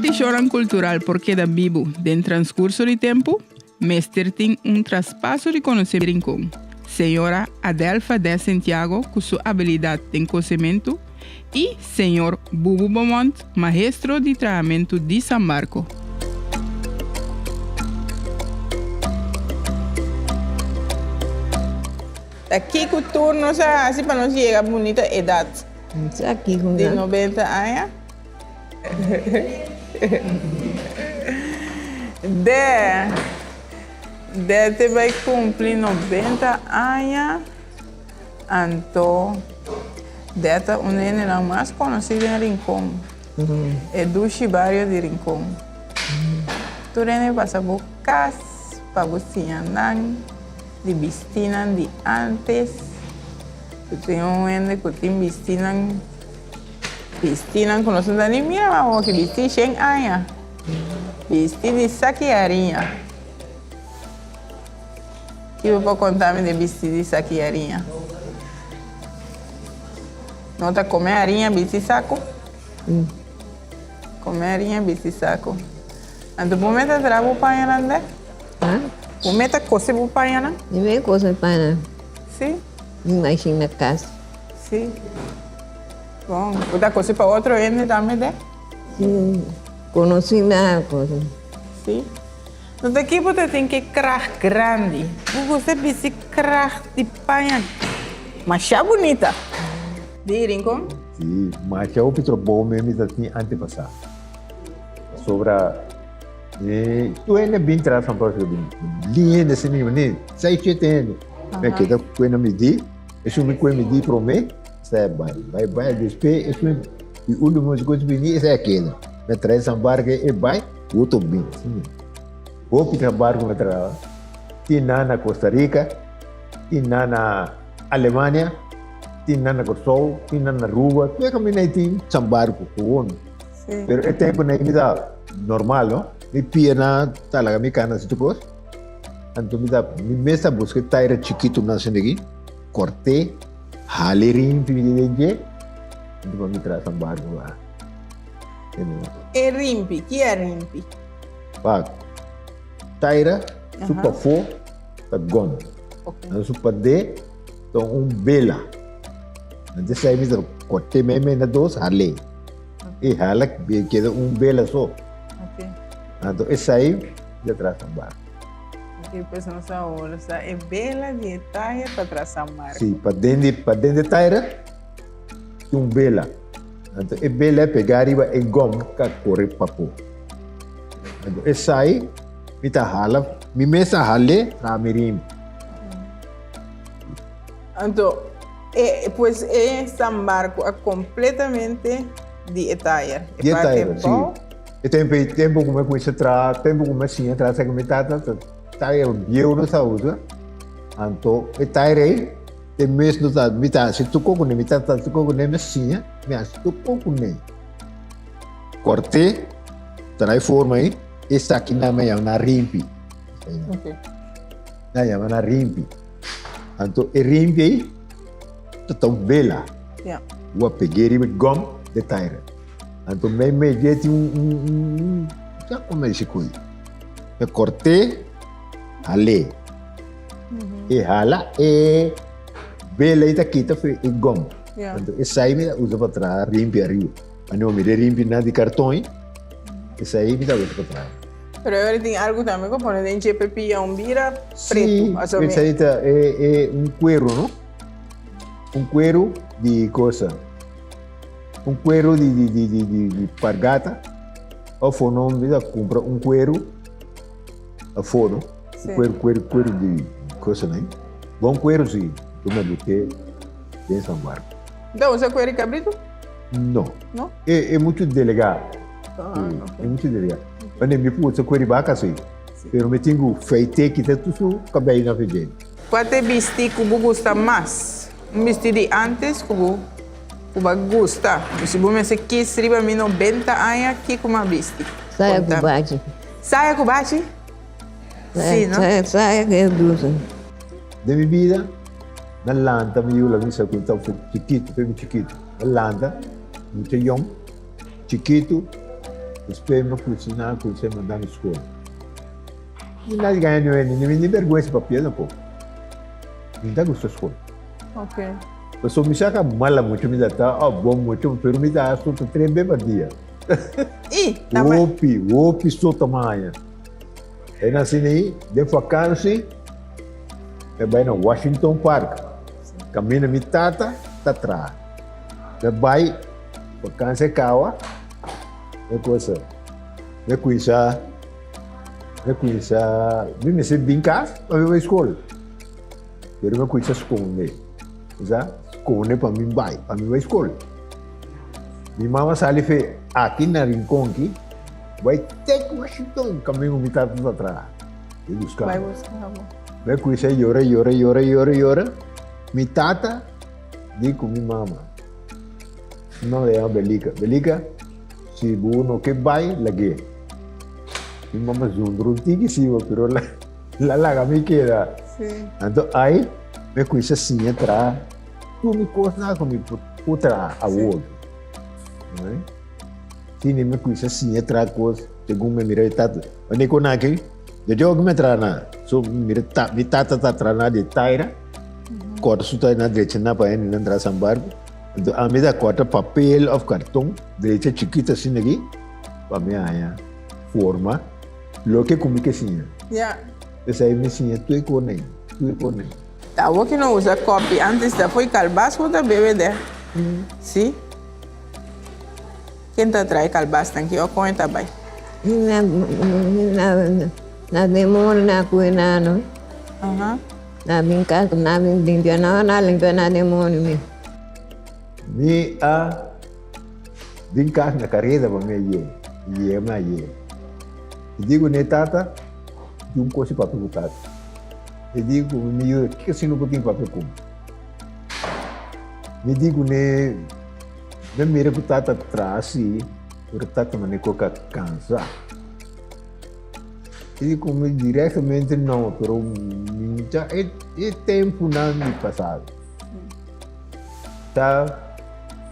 tradishonnan kultural por keda bibu den transkurso di tempu, mester tin un traspaso di konosé Rincon. Señora Adelfa de Santiago ku su abilidat den kosementu i señor Bubu Beaumont, mahestro di trahamentu di San Marco. Ta kiko tur nos a hasi pa nos yega bunita edat di 90 aña? De, de te bai kumpli 90 aña, anto de ta un hendenan mas konosí den Rincon, e dushi bario di Rincon. Tur hende pasa bo kas pa bo siña nan. Di bistinan di antes, ku tin un hende ku tin bistinan, bistinan ku nos no ta ni mira mas awor, bisti shen aña, bisti di saki hariña. Ki bo por konta mi di bisti di saki hariña? No ta kome hariña bisti saku? Kome hariña bisti saku. Anto bo mester traha bo pañanan de? Ha? Bo mester kose bo pañanan? Mi mester kose mi pañanan. Si? Mi mashin na kas. Si. Bon, bo ta kose pa otro hende tambe de? Si, konosí mi a kose. Si. No ta ki bo ta tin ke krag grandi. Bo gusta bisti krag di paña masha bunita. Di Rincon? Si, masha hopi trabou mi mi ta tin antepasá. Pasobra e tur hende bin tras van Portugal bin. Li hende si mi ni seis siete hende. Me keda ku na mi di, esun mi kue mi di prome, esei a bai. Bai bai despues esun di ultimo ku bini esei a keda. Me trae San Barke e bai, otro bin. Hopi San Barke me traha. Tin nan na Costa Rica, tin nan na Alemania, tin nan na Kòrsou, tin nan na Aruba, tur e kaminda ei tin San Barku gewoon. Pero e tempo na mi ta normal, no? Mi pierna ta laga mi cana así tur cos. Anto mi ta, mi mes ta busca e taira chiquito nan asina aki, corté, hale rimpi mi den dje, anto pa mi traha san barco ba. E rimpi, ki e rimpi? Pa taira su pafó ta gom. Anto su padé ta un bela. Anto esei mi ta corté mei mei na dos, hale. E hala keda un bela so. Ok. Anto esei ya tras San Marco. Ok, pues nos awor sa e bela di e taya pa tras San Marco. Si, pa den di, pa den di taira tin un bela. Anto e bela e pega riba e gom ka kore papo. Anto esei mi ta hala, mi mes a hal'é traha mi rimi. Anto, e, pues e San Marco a completamente di e tayer. E Di e parte tayer, si. bou. E tempo ei, tempo ku mi a kuminsá traha, tempo ku mi a siña traha esaki mi tata, ta tayer bieu nos a usa. Anto e tayer ei, te mes no ta, mi ta hasi tur kon kuné, mi tata ta hasi tur kon kuné, mi a siña, mi a hasi tur kon kuné. Kòrt'é, traha e forma ei, esaki nan mi a yama nan rimpi. Ok. Nan a yama nan rimpi. Anto e rimpi ei ta ta un bela. Ja. Bo a peg'é riba e gom de taira. Anto mei mei dje tin un un un un sa como e si koe. E kort'é, hal'é. E hala e bela ei ta kita for e gom. Ja. Anto esei mi ta usa pa traha rimpi ariba. Anto mi ta rimpi nan di karton ei, esei mi ta usa pa traha. Pero ahora tin algo tambe ku pone den dje pepia un bira pretu. Sí, Aso mi- esei ta e, e un cuero, no? Un cuero di cosa. Un cuero di, di, di, di, di, di pargata. Of no, mi ta compra un cuero afó, no? Sí. Un cuero, cuero, cuero di cosa, no? Bon cuero, sí. Tu me boté den San Marco. Nta usa cuero di cabrito? No. No? E, e mucho delegado. Ah, Sí, ok. E mucho delegado. Wanneer mi puso cueri vaca sí. Pero mi tingu feite kita tu su cabello na fidje. Kua ta e bisti ku bo gusta mas? Un bisti di antes ku bo ku bo a gusta. Si bo mester kis riba mi 90 aña, kiko mi a bisti? Saya ku bachi. Saya ku bachi? Sí, no? Saya, saya ku e blusa. Den mi bida, na lanta mi yu la misa ku ta chikitu, fe mi chikitu. Na lanta, mucha yong, chikitu. Despues mi a kusiná, kusiná manda mi skol. Mi na di gaña niun hende, ni mi ni bèrgwensa papia tampoco. Mi ta gusta skol. Ok. Pasobra mi sa ka mala mucho mi ta ta òf bon mucho, pero mi ta sota tres be pa dia. I, ta bai. Hopi, hopi sota maña. E na asina ei, den vakansi, mi a bai na Washington Park. Kaminda mi tata ta traha. Mi a bai vakansi a kawa, mi a kosa, mi a kuminsá, mi a kuminsá, mi mester bin kas pa mi bai skol. Pero mi a kuminsá skonde, sa, skonde pa mi bai, pa mi bai skol. Mi mama sali fe aki na Rincon aki, bai te Washington kaminda mi tata ta traha. Bai buska Bai mi. buska bo. Mi a kuminsá yora, yora, yora, yora, yora. Mi tata di ku mi mama. Mi mama ta yama Belika. Belika, si bo no ke bai, lag'é. Mi mama zundra un tiki siba, pero la la laga mi keda. Sí. Anto ai mi a kuminsá siña traha tur mi kosnan ku mi por por traha awor. Sini mi a kuminsá siña traha kos segun mi a mira e tata. Wanneer ku nan aki, de dje oki mi a traha nan. So mi mira ta mi tata ta traha nan di taira, kòrta su taira nan drecha nan pa hende nan traha San Barco. Anto ami ta kòrta papel òf karton drecha chikito asina aki pa mi haña forma loke ku mi ke siña. Ya. Esei mi siña tur e kos ei, tur e kos ei. Ta awor ki no usa kopi, antes ta fo'i kalbas bo ta bebe de. Si. Ken ta trae kalbasnan ki o kon e ta bai? Na na na demonio na kue nan no. Aha. Na bin kas na bin limpia nan na limpia na demonio mi. Mi a bin kas na kareda pa mi a ye, ye mi a ye. Mi di ku ne tata, di un kos di papia ku tata. E di ku mi yuda kiko si no por tin papia ku mi. Mi di ku ne. Mi a mira ku tata traha si, pero tata manera ku a kansa. E di ku mi direktamente no, pero mi ta e e tempunan di pasado. Ta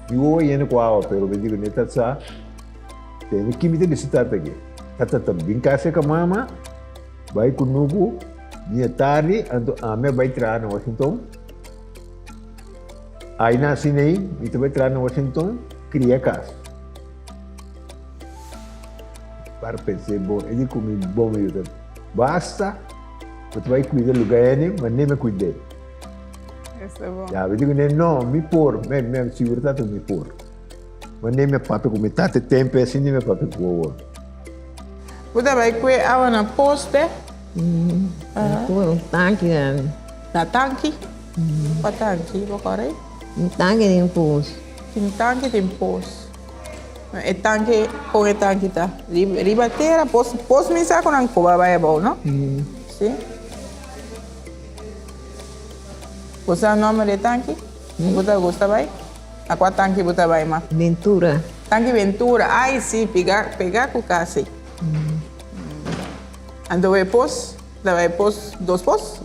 mi wowo yena ku awa, pero mi di ku ne ta sa tene ki mi ta bisa tata aki. Tata ta bin kasa ka mama, bai kunuku, mi a tardi, anto ami a bai traha na Washington. Aina asina ei, mi ta bai traha na Washington, kria kas. Para pens'é bon, e di ku mi bon mi yuda. Basta, bo ta bai kuida lugá ene, ma ne mi kuid'é. Esta bon. Ya, mi di ku ne, no, mi por, mi, mi sigur ta ku mi por. Ma ne mi papia ku mi tata e tempu ei, asina mi papia ku awor. Bo ta bai kue awa na poste? Kue un tanki. Na tanki? Pa tanki bo kore? Un tanki tin pos. Tin tanki tin pos. E tanki kon e tanki ta? Riba tera pos pos mi sa ku nan koba bai abou no? Si. Bo sa nomber di e tanki? Bo ta gusta bai? Na kua tanki bo ta bai ma? Ventura. Tanki Ventura ai si piga pega ku kasi. Anto e pos ta bai pos dos pos?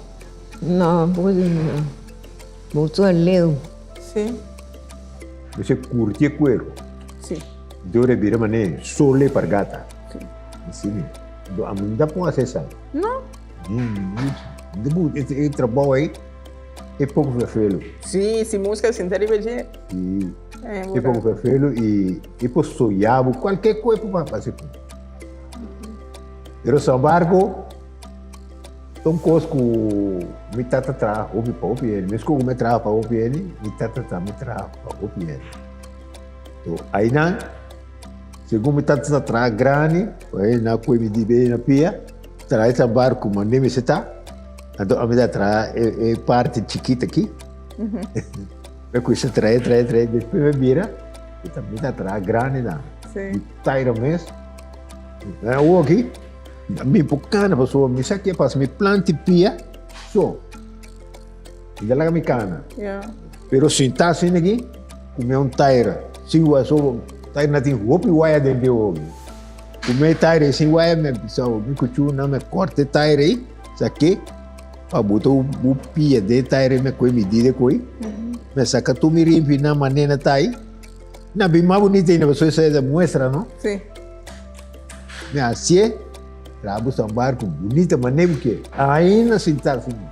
No, pos no. Mucho leu. Si. Mester curti e cuero. Si. Dor e bira mane sole pargata. Si. Así mi. Do a mi ta pon hace esaki. No. E trabou ei e poco ferfelu. Si, si musca sinta riba dje. Si. E poco ferfelu y e por soya bo cualkier cosa por hace. Pero sin embargo. Ta un kos ku mi tata traha hopi pa hopi hende. Meskos ku mi a traha pa hopi hende, mi tata tambe traha pa hopi hende. So, ainan, segun mi tata ta traha grandi, e na kue mi di bey na pia, traha e tabar ku mande mester ta, anto ami ta traha e parti chikit aki. Mi a kuminsa traha, traha, traha, despues mi a bira, mi ta traha grandi nan. Mi taira mes. Awor aki. Mi por cana pasobra mi sa ke pasa mi planti pia so mi ta laga mi cana pero si ta asina aki ku mi un taira sin waya so taira na tin hopi waya den di hopi ku mi taira sin waya mi bisa mi kuchu nan mi korta e taira ei sa ke pa bo ta bo pia den taira mi koe midida koe mi saka tur mi rimpi nan manera ta ei na bin mas bunita ainda pasobra esei ta muestra no. Sí. Mi hasié, traha bo San Barku bunita manera bo ke. Ainda sintá sin mi.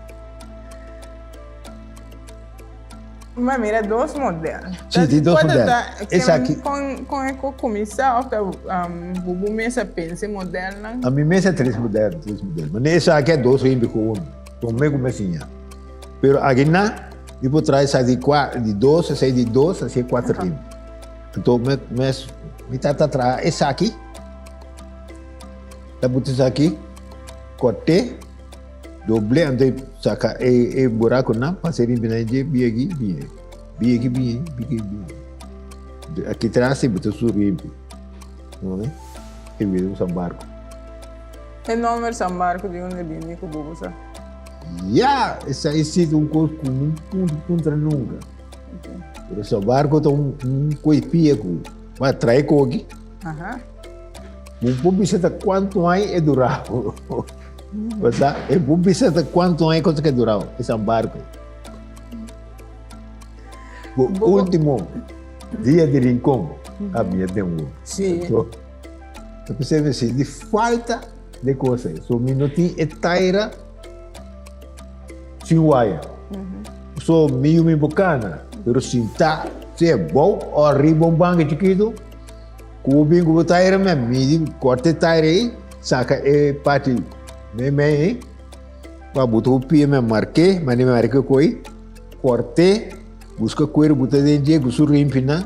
Ma mira dos model. Sí, tin dos model. Esaki. Kon kon e ku kuminsá òf ta bo bo mes a pensa e modelnan? Ami mes a tres model, tres model. Manera esaki a dos hende ku unu. Promé ku mi a siña. Pero akinan mi por traha esaki di kua di dos, esei di dos, así e kuater hende. Anto mi mi mi tata traha esaki, ta buta esaki, kòrt'é. Doble anto e saca e e buraconan pasa e rimpi nan dje bia aki bia bia aki bia bia aki bia aki tras e bo ta su rimpi no ne e bira un San Marco. E nomber San Marco di unda bini cu bo bo sa? Ya esai si ta un cos cu no puntra nunca pero San Marco ta un un coi pia cu bo a trae coki. Bo por bisa ta cuanto aña e durao. Berdad? E por bisa ta cuanto aña cosa ke durao e San Barco. Bo ultimo dia di Rincon a bia den wo. Sí. So, ta pensé mi si di falta de cosa. So mi no tin e taira sin waya. So mi yu mi bocana, pero sinta, sea bou o arriba un banco chiquito. Ku bo bin ku bo taira mi a midi korta e taira ei, saka e parti meimei ei, pa buta ku pia mi a mark'é, mane mi mark'é ku ei, kort'é, buska kueru buta den dje ku su rimpinan,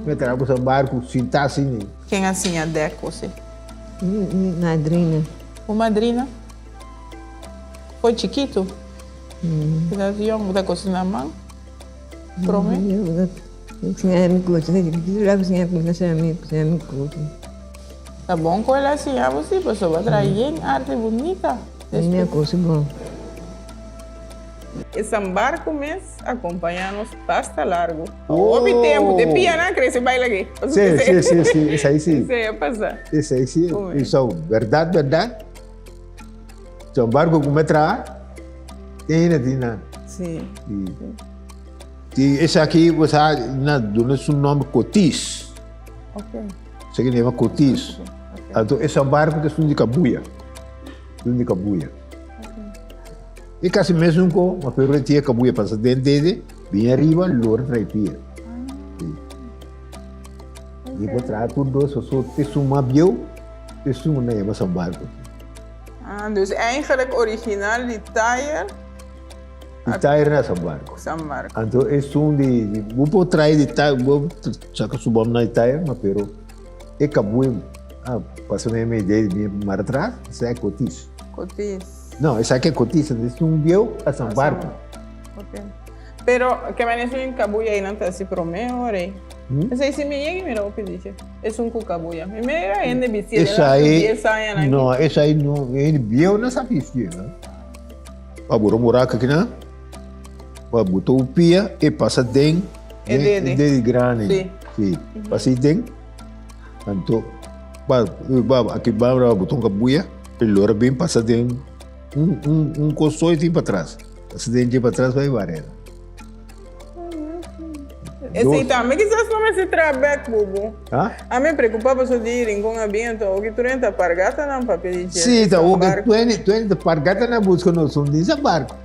mi a traha ku sambar ku sintá asina ei. Ken a siña dèk kosé? Mi madrina. Bo madrina? Foi chikitu? Kisas yòn bo ta kosiná man promé? Ta bon ku el a siña bo si, pasobra a traha yen arte bunita despues. E San Barco mes a kompañá nos basta largu. Hopi tempu, te pianan krese baila aki. Sí, sí, sí, sí, esei sí. Esei a pasa. Esei sí. So, bèrdat, bèrdat, San Barco ku mi a traha, te hende tin nan. Sí. I esaki bo sa na duna su nomber Kotis. Ok. Esaki nan yama Kotis. Anto e San Barco ta esun di Kabuya. Esun di Kabuya. E kasi mesun ko, ma pero e tia Kabuya pasa den dede, bin ariba, lora trae pia. I bo traha tur dos, so te esun mas bieu, te esun nan yama San Barco. Ah, dus eigenlijk original di tayer. Di tayer na San Marco. San Marco. Anto esun di, di bo por trae di tayer, bo saca su bom na di tayer, ma pero e kabue ah, pasa mi mi idea di mi mara atrás, esa e kotis. Kotis. No, esa ke kotis, esun bieu a San Marco. Ok. Pero ke mane esun kabuya ei nan ta hasi prome ora ei. Esei si mi yega mira hopi dice, esun ku kabuya. Mi mira hende bisti den lastu dies añanan. No, esai no, hende bieu no sa bisti, no. Pa bora buraco aki nan, pa buta un pia e pasa den E dede. e dede grandi. Sí. Sí. Pasa i den. Anto pa ba aki ba ba buta un kabuya e lora bin pasa den un un un kosoy tin patras. Pasa den dje patras bai barera. Esei tambe kisas no mester traha bek bubu. Ha? A mi preocupa paso di Rincon a bin anto oki tur hende ta pargata nan papia di dje. Sí, ta oki tueni tueni ta pargata nan busca nos un di sa barco.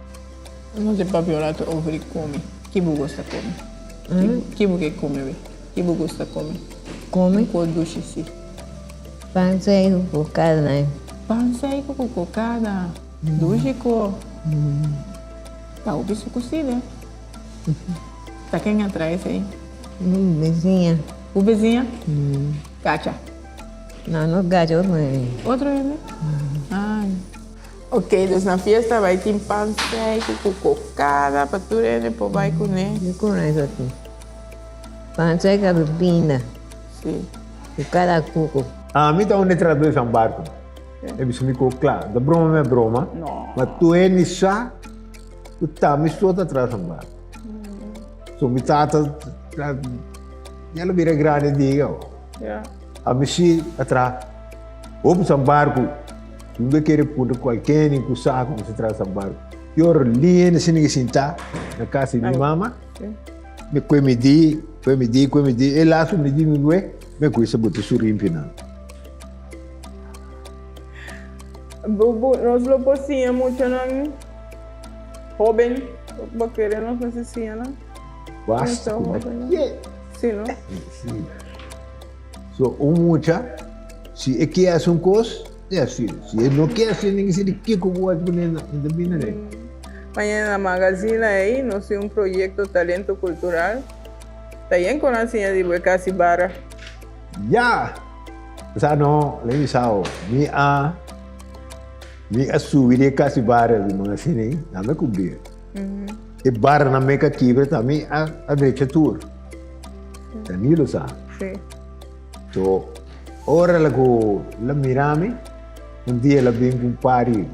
Nos e papia un rato over di come. Ki bo gusta come? Ki bo ke come be? Ki bo gusta come? Come? Un ko dushi si. Pan seco ku cocada. Pan seco ku cocada. Dushi ko. Ta hopi su kusida. Ta ken a trae esei? Mi bisiña. Bu bisiña? Gacha? No, no gacha, otro hende. Otro hende? Ay. Ok, dus na fiesta bai tin pan seku ku kokada pa tur hende por bai kuné. Mi kono esaki. Pan seku a bibinda. Si. Kokada kuku. Ami ta un e trahadó di San Barco. E bisa mi ku kla, ta broma mi a broma, ma tur hende sa ku ta mi so ta traha San Barco. So mi tata ya lo bira grandi diga oh. Ami si a traha hopi San Barco, nunca kere puntra kualkende ku sa ku mi sa traha San Barco. Ki ora li hende asina ke sinta na kasa di mi mama, mi kue mi di, kue mi di, kue mi di, e lastu mi di mi kue, mi a kuminsa bota su rimpinan. Bubu, nos lo por siña muchanan hoben, bo kere nos mester siña nan? Basta ku nan ke. Si, no? Si. So un mucha, si e ke hasi un kos, e hasi. Si e no ke hasi, nin si di kiko bo hasi kuné, no ta bini rei. Mañana na magazina ei nos tin un proyekto Talento Kultural. Ta yen ku nan siña di bo e kasi bara. Ya! Sa no, lei mi sao, mi a mi a subi di e kasi bara di magazina ei, nan me kubri. E bara nan me ka kibra ta mi a a drecha tur. Danilo sa. Sí. So, ora la ku la mira mi, un dia la bin ku un pari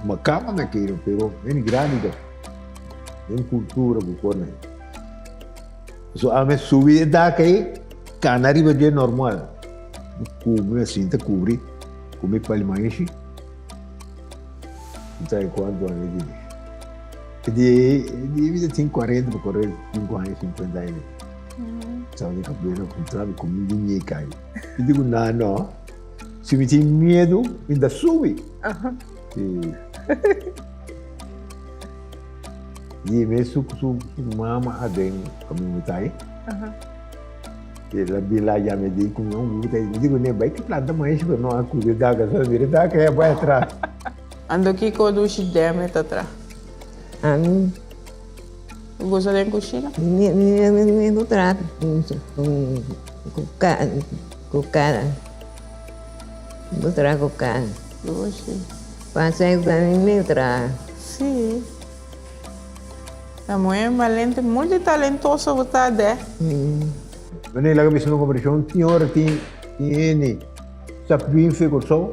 makama me kiro, pero men grandi to. Den kultura ku kor nei. So ame subi e dak ei, kana riba dje normal. Mi kubri, mi sinta kubri ku mi palmaishi. Mi ta kuantu aña di. E di e di mi ta tin 40 pa kore 5 aña, 50 aña. Estaba di kabelo kontra mi ku mi di ñeka ei. Mi diku nan no, si mi tin miedu mi ta subi. Si. Di mes su su mama aden kaminda mi ta ei. El a bin la yama di ku mi ta mi di kuné bai ki planta maishi pero no a kude daka so mira daka e a bai atras. Ando kiko dushi deme ta tra? Ami. Bo gusta den kushina? Mi mi mi ku tra ku ku kara. Mi ku tra ku kara. Dushi. Pasa mi mi tra. Sí. Ta muhé balente, multitalentoso bo ta dè. Wanneer laga bisa un kombershon tin ora tin tin hende sa bin fe Kòrsou,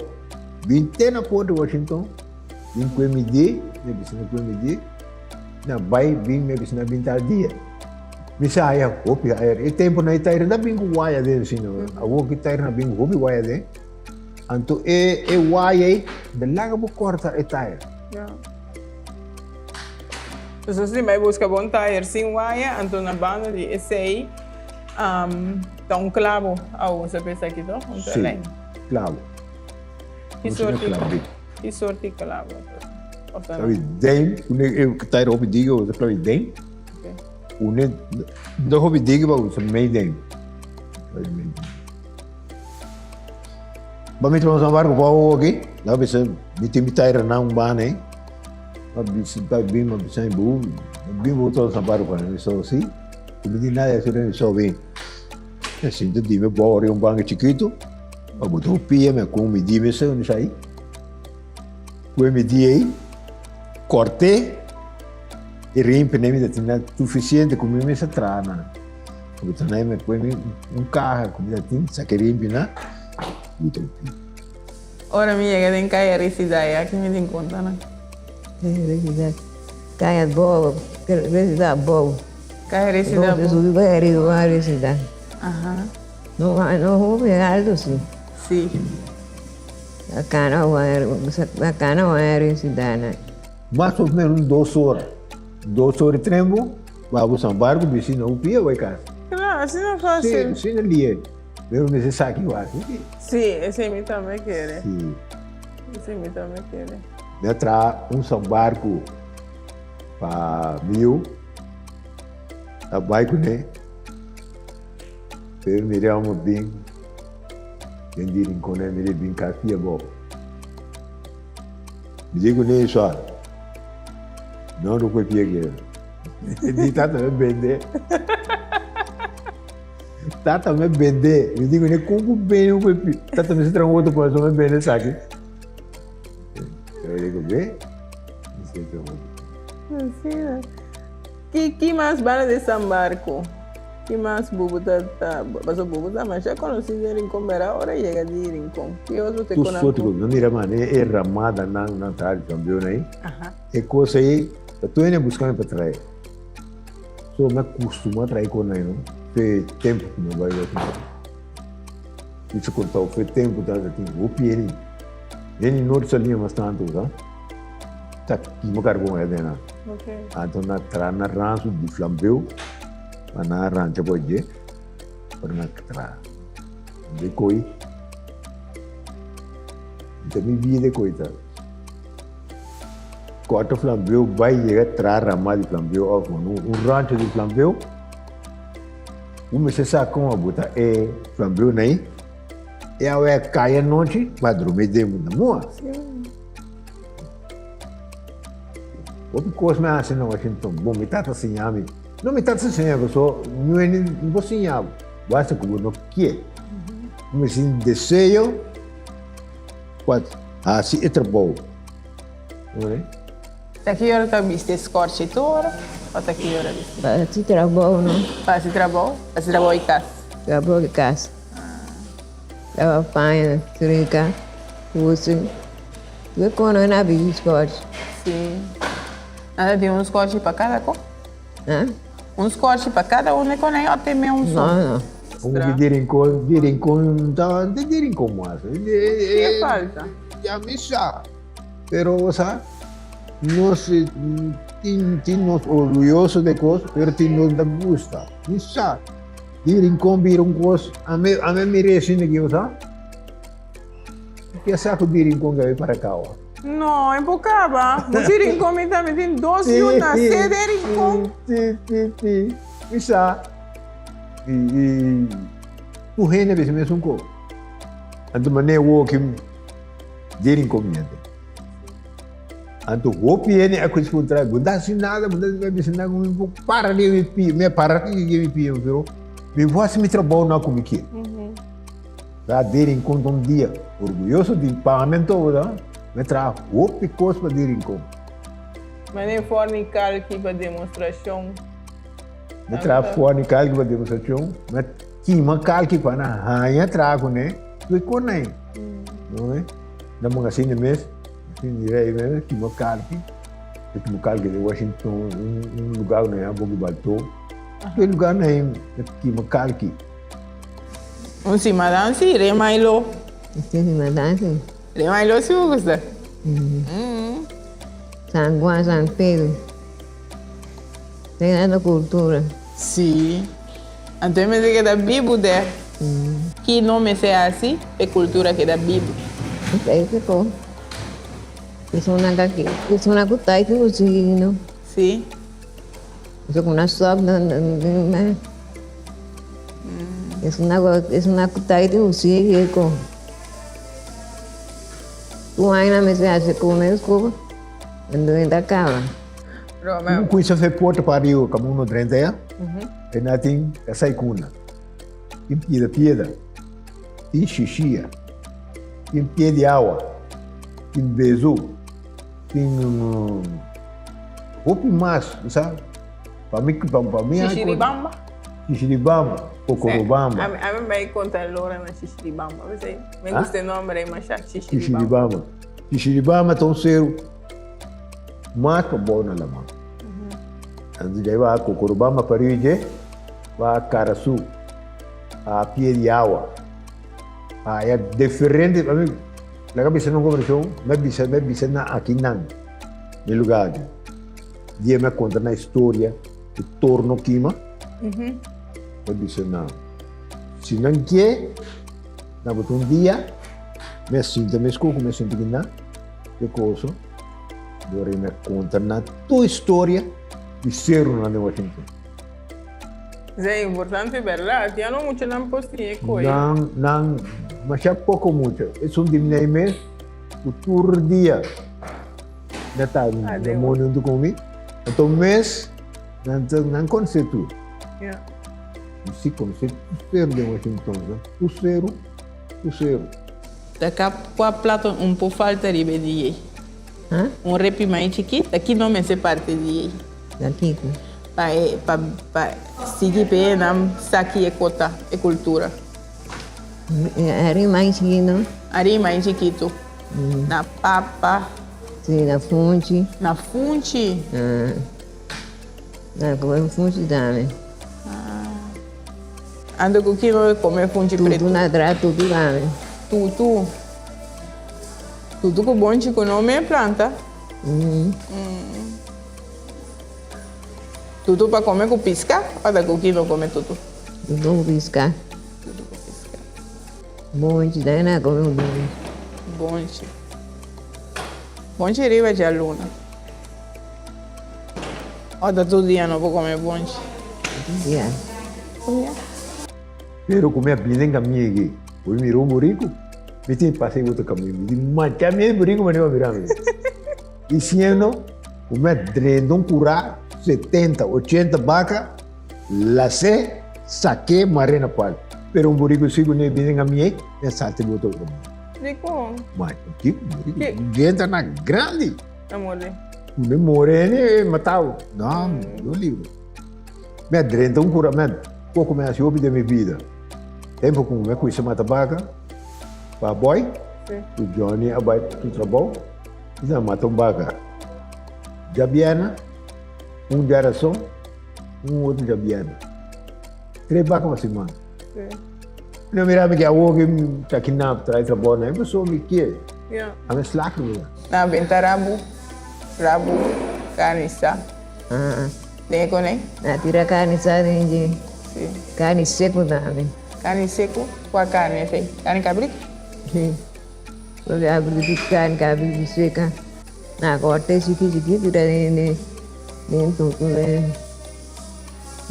bin te na Port Washington, bin kue mi di, mi a bisa na kue mi di, na bai bin mi a bisa na bin tal dia. Mi sa haya hopi air, e temponan e tayer no ta bin ku waya den asina, awor ki tayer na bin ku hopi waya den, anto e e waya ei ta laga bo kòrta e tayer. Entonces si bai busca bon tayer sin waya, anto na banda di esey ta un clavo a usa pa esaki to? Un Sí, clavo. Ki sorti, ki sorti clavo? Clavi den, e tayer hopi digi usa clavi den. Une no hopi digi pa usa mei den. Ba mi tuma San Marco pa awo aki, la bisa mi tin mi tayer na un banda ei. Ma bisa ta bin ma bisa bu bin bu to San Marco pa mi so si. Mi di nada eso mi so bin. E sinta di mi bori un banco chiquito. Ma bu to pia me ku mi di mi se un sai. Ku mi di ei korte e rimpi ne mi ta tin suficiente ku mi mester traha na. Ku ta na mi pone un kaha ku mi ta tin sa ke rimpi na bu to pia. Ora mi yega den kaya Residay aki mi tin konta nan. Residay, kaya abou, Residay abou. Kaya Residay abou. Subi bai ariba bai Residay. Aha. No no hopi alto si. Si. Bacana bai bacana bai Residay nan. Mas of menos un dos ora. Dos ora di trembo, babo San Barco bisi na un pia bai kas. Claro, asina facil. Si, asina lihe. Pero mester sa ki wak. Sí, esei mi tambe kere. Sí. Esei mi tambe kere. Mi a traha un San Barco pa mi yu. A bai kuné. Pero mira amo bin den di Rincon e mira bin kas pia abou. Mi di kuné sua, no no kue pia kere. Di tata mi bende. Tata me bende. Mi digo, ne con ku bende ku pi. Tata me se trae un otro corazón me bende esaki. Yo digo, ve. Mi se trae otro. Así es. Ki, ki mas banda de San Marco? Ki mas bubu ta, ta, paso bubu ta masha conocí den Rincón, pero ahora llega di Rincón. Ki otro te Tu conan sote ku? no mira man, e, e ramada nan nan ta campeón ahí. Ajá. E cosa ahí, ta tu ene buscame pa traer. So mi a custuma trae con nan no fe tempo cu mi a bay Washington. Mi ta contao fe tempo ta tin hopi hende. Hende no ta salia mas tanto sa. Ta kima carbon aden nan. Anto nan traha nan rancho di flambeu pa nan rancha por dje pa nan traha. Nan bay coy. Ta mi bida ku ta. Kòrta flambeu bai yega traha rama di flambeu òf un rancho di flambeu. Bo mester sa kon a bota e flambeu na ei. E awe a kai anochi, bo a drumi den bo na moa. Hopi kos mi a hasi na Washington. Bon, mi tata siña mi. No, mi tata siña mi pasobra niun hende no por siña bo. Bo hasi ku bo no kier. Bo mester tin deseo pa hasi e trabou. Ta ki ora ta bisti e scorchi tur ora o ta ki ora bisti? Pa hasi trabou no. Pa hasi trabou? Hasi trabou di kas? Trabou di kas. Lava paña, trika, kusi. Tur kono na bisti scorchi. Si. Nan ta tin un scorchi pa kada ko? Ha? Un scorchi pa kada un e konai o te me un so? No, no. Como ki di Rincon, di Rincon ta di Rincon mas. Ke falta? Ya mi sa. Pero bo sa, nos tin tin nos orguyoso de kos, pero tin nos ta gusta. Mi sa, di Rincon bira un kos, ami ami mira esina aki, bo sa. Ke sa ku di Rincon ke bai para kawa? No, e por kaba. Muchu Rincon mi tambe tin dos yu nase den Rincon. Si, si, si. Mi sa. I i tur hende a bisa mesun kos. Anto manera woki. Dje inconveniente. Anto hopi hende a kuis puntra, bo no ta hasi nada, bo no ta bisa nada, mi por para di mi pia, mi a para di mi pia, pero mi por hasi mi trabou na ku mi kier. Sa di Rincon ta un dia orguyoso di pa mi anto, bo mi a traha hopi kos pa di Rincon. Mane forni kalki pa demostrashon. Mi a traha forni kalki pa demostrashon, mi a kima kalki pa nan haña traha kuné, tur e konai. No e? Na manga asina mes, asina di rei mes, kima kalki. E kima kalki den Washington, un, un lugar na ya boki balto. Tur lugar na e kima kalki. Un simadan si, Remailo. Si simadan si. Remailo si bo gusta? San Juan, San Pedro. Teniendo cultura. Si. Anto e mester keda bibu der. Ki no mester hasi pa e cultura keda bibu? Esei si ko. Persona ka ki, persona ku ta ki ku sigui no. Si. Eso ku na stop na na. Esuna ku esuna ku ta ki ku sigui ko. Tur aña mester hasi ku mes ku ando e ta kaba. Un kuinsa fe porta pa riu kaminda no drenta ya, e na tin kasaikuna, tin piedra piedra, tin shishia, tin pie di awa, tin bezu, tin hopi mas, bo sa. Pa mi, pa mi. Shishiribamba? Shishiribamba, kokorobamba. Ami bai konta lora na shishiribamba, mi gusta e nomber ei masha, shishiribamba. Shishiribamba. Shishiribamba ta un seru. Mas pa bou na laman. Anto djai ba Kokorobamba pa riu dje, ba Karasu, a pie di awa. Aya diferente, ami laga bisa nan conversacion, mi a bisa, mi a bisa nan aki nan, mi lugar aki. Dia mi a conta nan historia di torno kima, mi a bisa nan, si nan ke, nan bo ta un dia, mi a sinta mesco cu mi a sinta aki nan, e coso. Dor mi a konta nan tur historia di serunan den Washington. Esei importante bèrdat. Ya no muchanan por siña e koe. Nan, nan, masha poko mucha. Esun di mi mes ku tur dia na ta demonio huntu ku mi. Anto mes nan ta nan konosé tur. Ya. Mi si konosé tur seru den Washington. Tur seru, tur seru. Ta kap kua plato un por falta riba e di ei? Un repi mai chikí, ta ki no mester parti di ei? Na kiko? Pa e, pa, pa sigui pa e nan sa ki e kota, e kultura. Ari mai chikí no? Ari mai chikitu. Na papa. Si, na funchi. Na funchi? Na kome funchi tambe. Anto ku kiko e kome funchi pretu? Tutu na tra tutu tambe. Tutu. Tutu ku bonchi ku no me planta. Tutu pa kome ku piska o ta ku kiko kome tutu? Tutu ku piska. Tutu ku piska. Bonchi tambe na kome ku bonchi. Bonchi. Bonchi riba djaluna. O ta tur dia no por come bonchi? Tur dia. Tur dia. Pero ku mi a bini den kaminda aki, bo mi mira un buriku, mi tin pasa e otro kaminda, mi di macha mi e buriku manera bo a mira mi. Diciendo ku mi a drenta un kurá setenta, ochenta baka, las'é, sak'é, mar'é na pal. Pero un buriku si ku no e bini den kaminda ei, mi a salta e otro kaminda. Dikon? Ma kiko buriku? Djentanan grandi. A morde. Mi more ni matau. No, no libra. Mi a drenta un cura, mi a poco mi a haci hopi den mi bida. Tempo cu mi a cuminsa mata baca pa boy, cu Johnny a bay su trabou, mi a mata un baca. Djabièrnè, un djarason, un otro djabièrnè. Tres baca pa siman. Mi a mira mi ke awor ke mi ta kina trae trabou na e pasobra mi ke. A mi slak mi. Na benta rabu, rabu karni sa. Den e konei? Na tira karni sa den dje. Si. Karni seku tambe. Karni seku? Kua karni esei? Karni kabritu? Si. Porque abritu karni kabritu seka. Na korte chiki chiki tira den den tutu den.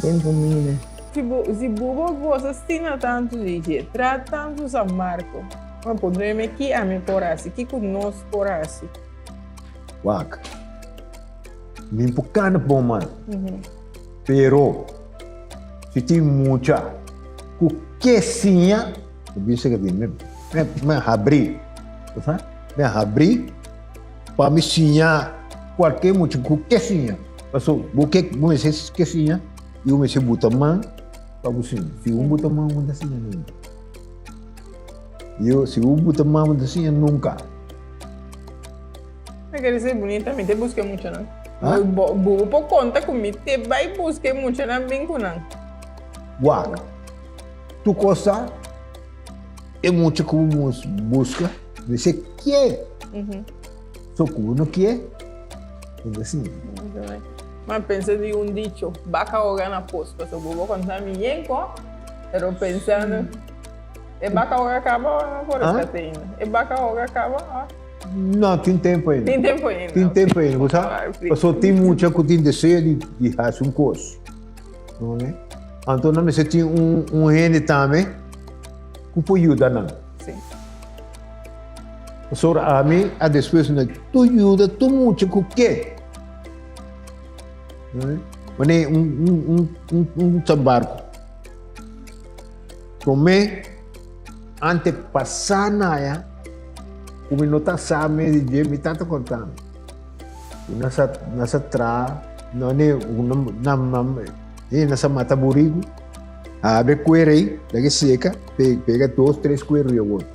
Den kumida. Si bo si bo bo gosa asina tantu di dje, tra tantu San Marco. Ma pondré mi ki ami por hasi, kiko nos por hasi. Wak, mi por kana bon man, pero si tin mucha ku ke siña, mi bisa ke tin, mi mi habri, bo sa, mi habri pa mi siña kualke mucha ku ke siña. Paso bo ke bo mester ke siña i bo mester buta man pa bo siña. Si bo buta man bo no ta siña nunka. Yo si bo buta man bo no ta siña nunka. Mi kere ser bunita mi te buska e muchanan. Bo bo por konta ku mi te bai buska e muchanan bin ku nan. Wak, tur kos sa e mucha ku bo buska mester ke. So ku bo no ke. Ma pensa di un dicho, baka hoga na pos, pasobra bo bo konta mi yen ko, pero pensando, e baka hoga kaba o no por rescate ainda? E baka hoga kaba o? No, tin tempo ainda. Tin tempo ainda. Tin tempo ainda, bo sa? Pasobra tin mucha ku tin deseo di di hasi un kos. No ne? Anto nan mester tin un un hende tambe ku por yuda nan. Si. Pasobra ami a despues na tur yuda tur mucha ku ke. Wanneer un un un un un ta barku. Promé ante pasá na ya ku mi no ta sa mes di dje mi tata konta mi. Ku nan sa nan sa traha wanneer nan nan nan sa mata buriku abre kuer ei laga e seka pega dos tres kuer riba wòrdu.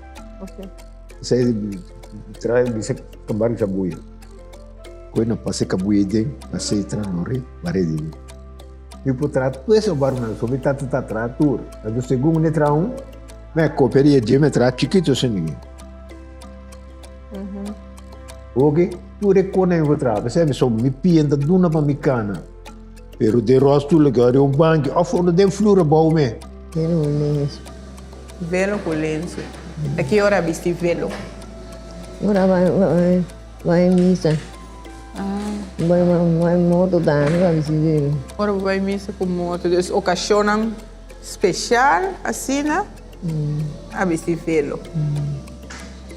Esei trae bisa kambar di kabuya. Koe no pasa kabuya den, pasa e tra no re, bare di den. Mi por traha tur ese barman, so mi tata ta traha tur. Anto segun ne traha un, mi a kopia di e dje, mi a traha chikitu asina aki. Oke, tur e kona mi por traha, p'esei mi so mi pia ta duna pa mi kana. Pero den ròlstoel lo keda den un banki òf unda den flur abou me. Velo ku lensu. Velo ku lensu. Ta ki ora bisti velo? Ora bai bai misa. Bai bai moto tambe pa bisti velo. Ora bo bai misa ku moto. Dus okashonnan speshal asina a bisti velo.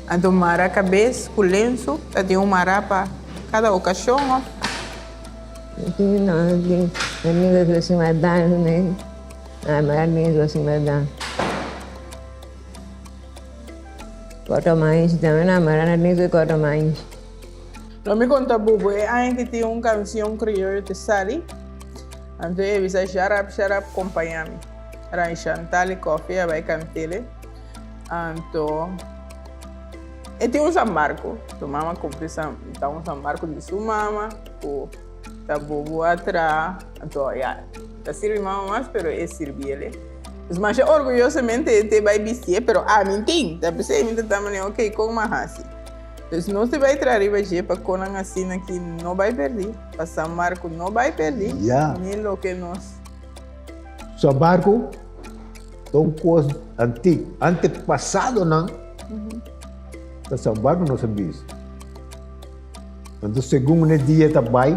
Anto mara kabes ku lensu ta tin un mara pa kada okashon òf? Lo mi konta bubu e aña ki tin un kansion krioyo te sali, anto e bisa sharap sharap kompaña mi. Ray Chantal i Koffie a bai kant'ele, anto e tin un San Marco, su mama kumpli san ta un San Marco di su mama. Ku ta bobo a traha, anto ya ta sirbi mama mas pero e sirbi el. Dus masha orguyosamente e te bai bistié pero ami tin, ta p'esei mi ta ta manera ok kon mi a hasi. Dus nos te bai traha riba dje pa konan asina ki no bai pèrdí, pa San Marko no bai pèrdí, ni loke nos. San Marko ta un kos antik, antepasadonan. Ta San Barco nos a bisa. Anto segun e dia ta bai,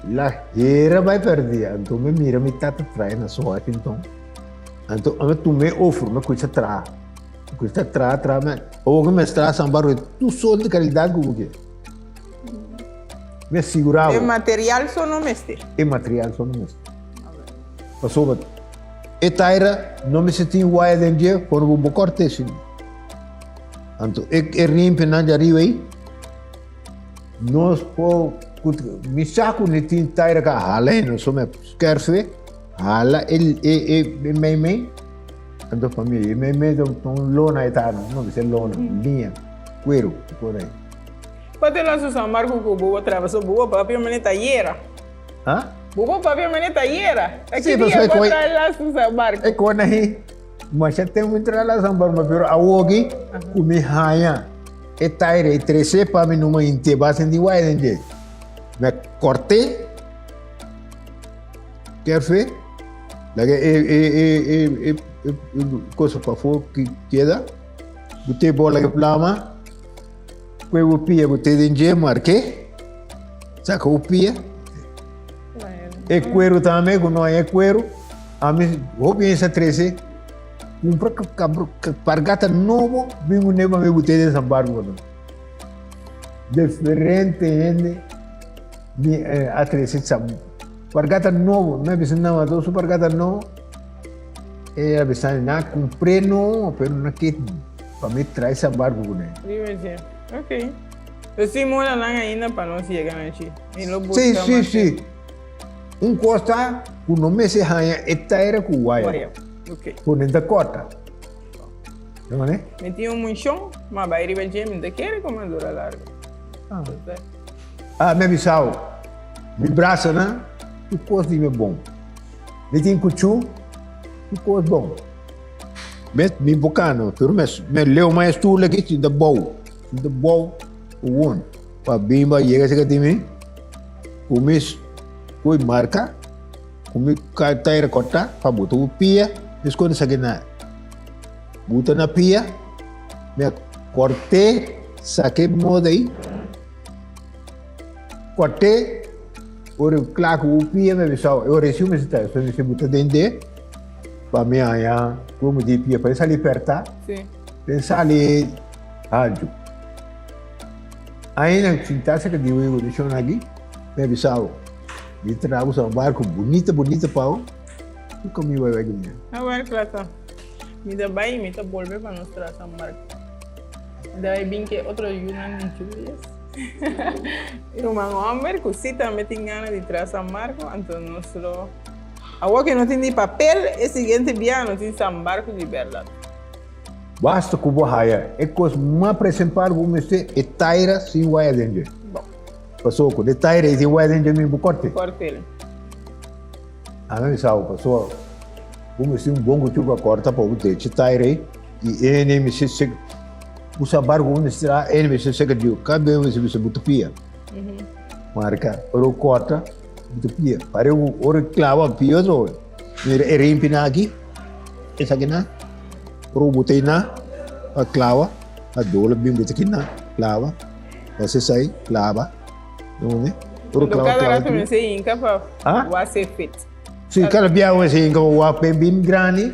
la hera bai perdi. Anto mi mira mi tata trae na su Washington. Anto ami tuma e offer, mi kucha traha. Mi kucha traha, traha, mi awor ku mi traha San Barco, tur soort di kalidat ku bo ke. Mi a sigura E bo. material so no mester. E material so no mester. Pasobra e taira no mester tin waya den dje, por bo bo korte si. Anto e e rimpinan di ariba ei, nos por mi sa ku ni tin taira ka hala ei, no so me skerfe hala e e e mei mei, anto pa mi e mei mei ta un lona e ta, no bisa lona, liña, kueru, ku ei. Pati la su San Marco ku bo traba so bo papia mane ta yera. Ha? Bo bo papia mane ta yera. Ta Sí, ki pero dia e bo koi trae la su San Marco? E koi na hi masha tempu mi trae la San Marco, pero awoki ku mi haña e taire e trese pa mi numa inte basen di waya den dje. Mi a kort'é kerfe laga e e e e e e cosa pafó keda, bot'é bola ke plama. Kue bo pia bo te den dje marke, saka bo pia. E kueru tambe ku no hay e kueru, ami hopi hende sa trese kumpra pargata nobo bin ku pa mi bo te den San Bargo no. Diferente hende mi a trese pargata nobo, mi a bisa nan a su pargata nobo. E a bisa nan kumpr'é no, pero nan ke pa mi trae sa barku kuné. Riba dje. Ok. Pero si mora nan ainda pa nos yega na dje. Mi lo buska Sí, sí, mas. sí. Un kos ta ku no mester haña e taira ku waya. Waya. Ok. Ku nan ta kòrta. No mane? Mi tin un munshon, ma bai riba dje mi ta kere ku mi dura largu. Ah. Ah, mi a bisao. Mi brasanan, tur kos di mi bon. Mi tin kuchu, tur kos bon. Mi mi bokano, pero mi mi leu mas stoel aki sinta bou, sinta bou gewoon. Pa bimba yega cerca di mi, ku mi koi marka, ku mi taira korta pa bota ku pia, mi skonde esaki na buta na pia, mi a kort'é sake moda ei. Kort'é. Ora ku kla ku bo pia mi bisa e ora si mi ta so mi buta den de pa mi haña ku mi di pia pa e sali perta den sali hanchu. Aina sinta serka di wego di shon aki mi a bisa bo mi traha bo sa barku bunita bunita pa bo ku kami bai bai ku mi. Awor kla ta. Mi ta bai i mi ta bolbe pa nos traha San Marko. Mi ta bai bin ku e otro yunan di Julius. Mi ruman homber ku si tambe tin gana di traha San Marco, anto nos lo awor ke no tin di papel e siguiente bia no tin San Barco di bèrdat. Basta ku bo haya e kos mas presempal ku bo mester, e taira sin waya den dje. Bon. Pasobra ku e taira ei tin waya den dje mi bo korte. Kortel. Ami a bisa bo pasobra bo mester un bon kuchu pa korta pa bo drecha e taira ei i ene mester sek. Usa barku ku mester traha e mester seka diu kada bes mester bisa bo ta pia marka ora ku korta bo ta pia pare ku ora ku klaba pia otro mira e rimpi nan aki esaki nan ora ku bo ta na pa klaba pa dola bin bo ta kina klaba pa sesai klaba ora klaba kada rato mester hinka pa wak e fit si kada bia mester hinka pa wak bin grandi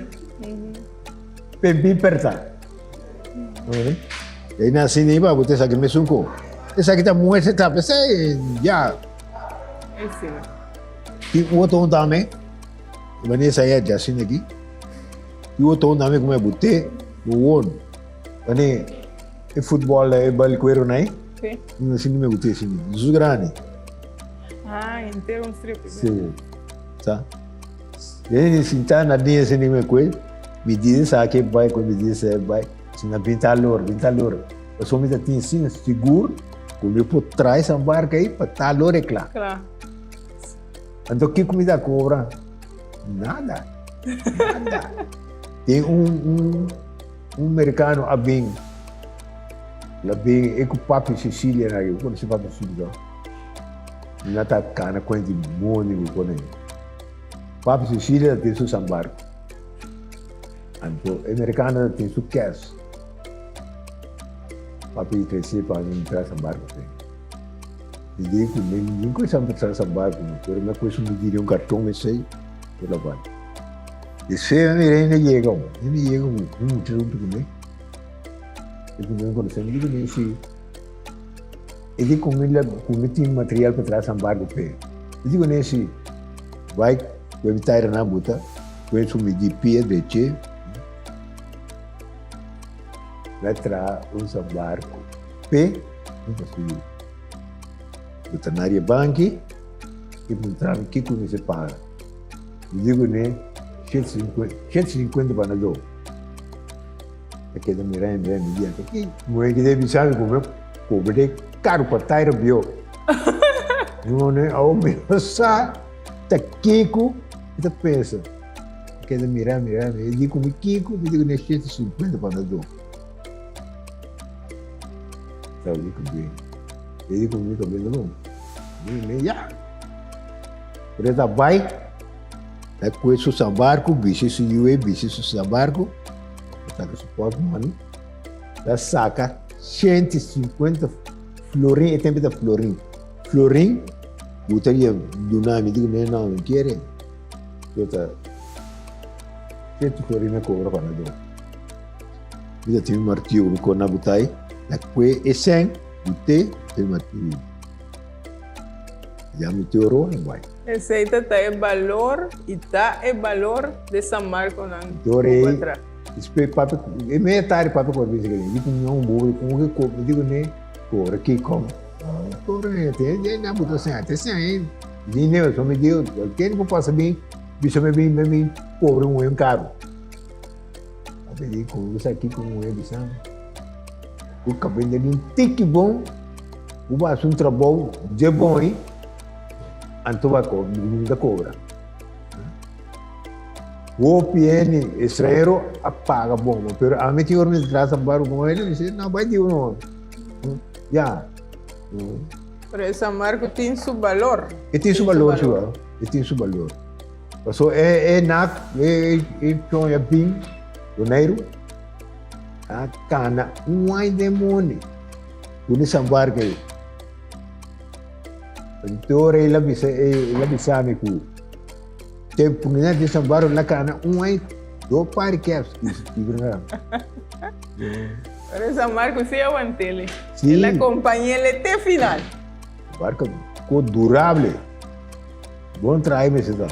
bin perta. E na sini ba bote esaki mesun ko. Esaki ta muestra ta pesei ya. Tin otro un tambe. Wanneer esa ya ya sini aki. Tin otro un tambe kuma bote gewoon. Wanneer e futbol e bal cuero nai. Sí. No sini me bote sini. Su grande. Ah, entero un strip. Sí. Sa. E sinta na dia sini me kue. Mi di esaki bai ku mi di esei bai. Si na bin tal ora, bin tal ora. Pasobra mi ta tin asina sigur ku mi por trae esa barka ei pa tal ora e kla. Kla. Anto kiko mi ta kobra? Nada. Nada. Tin un un un merikano a bin, el a bin e ku papi Cecilia na aki. Bo konosi papi Cecilia? Mi na ta kana kuenta di moni ku kono ei. Papi Cecilia ta tin su San Barko. Anto e merikano ta tin su kes. Papi krese pa mi tra San Barco te. Mi di ku mi ni ku sa tra San Barco, pero mi a kues mi di un karton mi sei, e la bai. Despues mi mira hende yega, hende yega ku un mucha huntu ku mi. E ku mi konosé, mi di ku mi si e di ku mi la ku mi tin material pa tra San Barco p'e. Mi di ku ne si bai ku e taira nan buta, ku e su mi di pia dreche. La traha un sa barku p'e un pa su yu. Bo ta na ria banki i puntra mi kiko mi mester paga. Mi di kuné 150 pa na do. Ta keda mira mi mira mi di anto ki muhé ki ta bisa mi ku mi kobra de karu pa taira bió. Mi mone awor mi no sa ta kiko mi ta pensa. Keda mira, mira, mira. E di ku mi kiko, mi di ku ne 150 pa na do. Sa di ku bi. E di ku mi ka bendo bon. Mi mi ya. Pero ta bai. Ta kue su sa barco, bishi su yue, bishi su sa barco. Ta saka su port money. Ta saka 150 florin, e tempo ta florin. Florin, butaria dunami, di ku ne no, no kiere. Yo ta siento ku mi kobra pa na do. Mi ta tin un martiu mi kona butai, la kue e sen, bute, te martiu. Ya mi te oro en bai. Esei ta ta e balor i ta e balor de San Marconan Dore despues papi e media tardi papi kor bisa kene di ku mi un bobo ku ke ko mi di ku ne kobra kiko kobra ne te na buta sen te sen Di Nelson mi di, ken ku pasa bin bisa mi bin mi pobre muhé un karu. A pidi ku sa kiko muhé bisa mi. Ku kabenda di un tiki bon, ku bo hasi un trabou dje bon ei, anto bo a mi ta kobra. Hopi hende estranhero a paga bon, pero ami tin ora mi ta traha San Barco ku hende, mi si no bai di uno. Ya. Pero e San Marco tin su balor. E tin su balor, si wou. E tin su balor. Paso e e nak e e chon ya bin Boneiru a kana un ai demoni ku San Marco ei. Anto ora el a bisa el a bisa mi ku tempu mi di San Marco la kana un ai do par di caps. Pero San Marco sí aguantele. Sí. El acompañele te final. Barco durable. Bon trae me se da.